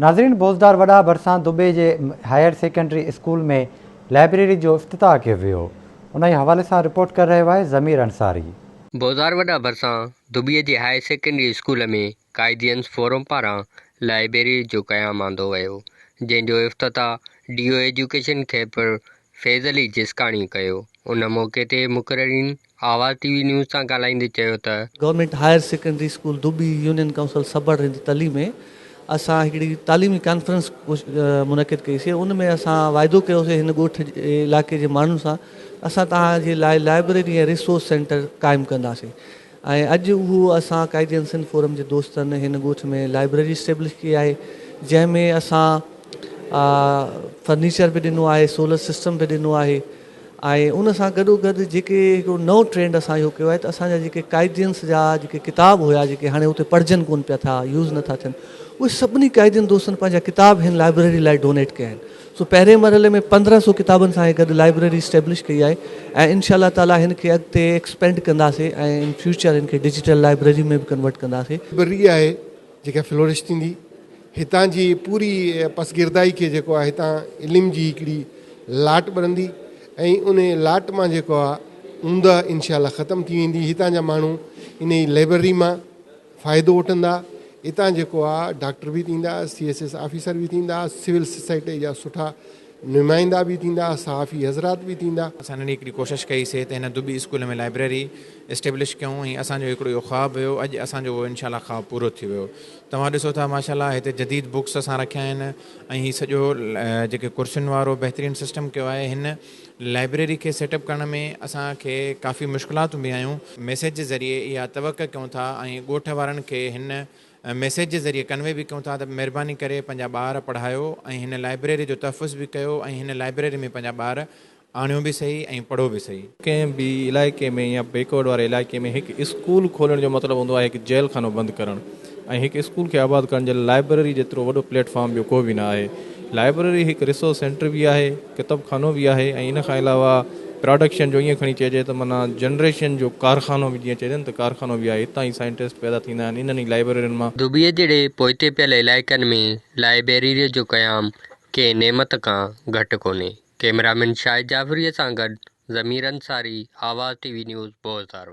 ناظرين بوزدار وڏا ڀرسان دٻي جي هائير سيڪنڊري اسڪول ۾ لائبريري جو افتتاح ڪيو ويو انهي حوالي سان رپورٽ ڪري رهيو آهي ضمير انصاري. بوزدار وڏا ڀرسان دٻي جي هائير سيڪنڊري اسڪول ۾ قائدينس فورم پاران لائبريري جو قيام آندو ويو جنهن جو افتتاح D O education Khairpur Faiz Ali Jiskani ڪيو ان موقعي تي مقررين آواز ٽي وي نيوز سان ڳالهائيندي چيو ته. Government higher secondary school Dubi union council Sabar Rind Tali ۾ اسان هڪڙي تعليمي ڪانفرنس منعقد ڪئي سي ان ۾ اسان واعدو ڪيو سي هن ڳوٺ جي علائقي جي ماڻهن سان اسان توهان جي لاء لائبريري ۽ ريسورس سينٽر قائم ڪنداسين ۽ اڄ اهو اسان قائدين سنڌ فورم جي دوستن هن ڳوٺ ۾ لائبريري اسٽيبلش ڪئي آهي جنهن ۾ اسان فرنيچر به ڏنو آهي سولر سسٽم به ڏنو آهي ۽ ان سان گڏو گڏ جيڪي هڪڙو نئون ٽرينڊ اسان اهو ڪيو آهي ته اسان جا جيڪي قائدينس جا جيڪي ڪتاب هيا جيڪي هاڻي اتي پڙهجن ڪونه پيا ٿا يوز نٿا ٿين اهي سڀني قائدين دوستن پنهنجا ڪتاب هن لائبريري لاء ڊونيٽ ڪيا آهن سو پهرين مرحلي ۾ 15 سو ڪتابن سان گڏ لائبريري اسٽيبلش ڪئي آهي ۽ انشاء الله تعالي هن کي اڳتي ايڪسپينڊ ڪنداسي ۽ ان فيوچر هن کي ڊجيٽل لائبريري ۾ به ڪنورٽ ڪنداسي. لائبريري آهي جيڪا فلورش ٿيندي هتان جي پوري پسگردائي کي جيڪو آهي هتان علم جي هڪڙي لاٽ ٻرندي ۽ ان لاٽ مان جيڪو آهي اوندهه انشاء الله ختم ٿي ويندي هتان جا ماڻهو انهي لئبرري مان فائدو وٺندا هتان جيڪو آهي ڊاڪٽر به ٿيندا سي ايس ايس آفيسر به ٿيندا سول سوسائٽي جا سٺا نمائندا به ٿيندا، صحافي حضرات به ٿيندا. اسان ننڍي هڪڙي ڪوشش ڪئي سي ته هن دٻي اسڪول ۾ لائبريري اسٽيبلش ڪيون ۽ اسان جو هڪڙو اهو خواب هيو اڄ اسان جو اهو انشاء الله خواب پورو ٿي ويو توهان ڏسو ٿا ماشاء الله هتي جديد بڪس اسان رکيا آهن ۽ هي سڄو جيڪي ڪرسين وارو بهترين سسٽم ڪيو آهي هن لائبريري کي سيٽ اپ ڪرڻ ۾ اسان کي ڪافي مشڪلاتون به آيون. ميسيج جي ذريعي اها توقع ڪيون ٿا ۽ ڳوٺ وارن کي هن ميسيج جي ذريعي ڪنوي به ڪيون ٿا ته مهرباني ڪري پنهنجا ٻار پڙهايو ۽ هن لائبريري جو تحفظ به ڪيو ۽ هن لائبريري ۾ پنهنجا ٻار آڻيو به سهي ۽ پڙهو به سهي. ڪنهن به علائقي ۾ يا بيڪورڊ واري علائقي ۾ هڪ اسڪول کولڻ جو مطلب هوندو آهي هڪ جيل خانو بند ڪرڻ ۽ هڪ اسڪول کي آباد ڪرڻ جي لاء لائبريري جيترو وڏو پليٽ فارم ٻيو ڪو به نه آهي. لائبريري هڪ ريسورس سينٽر به آهي. ڪتب خانو به آهي ۽ ان کان علاوه پراڊڪشن جو ائين کڻي چئجي ته معنيٰ جنريشن جو ڪارخانو به جيئن چئجي نه ته ڪارخانو به آهي اتان ئي سائنٽسٽ پيدا ٿيندا آهن انهن ئي لائبريرين مان. دبئيء جهڙي پوئتي پيل علائقن ۾ لائبريريء جو قيام ڪنهن نعمت کان گهٽ ڪونهي. ڪئميرامين شاهد جعفريء سان گڏ ضمير انصاري، آواز ٽي وي نيوز، بوزدار.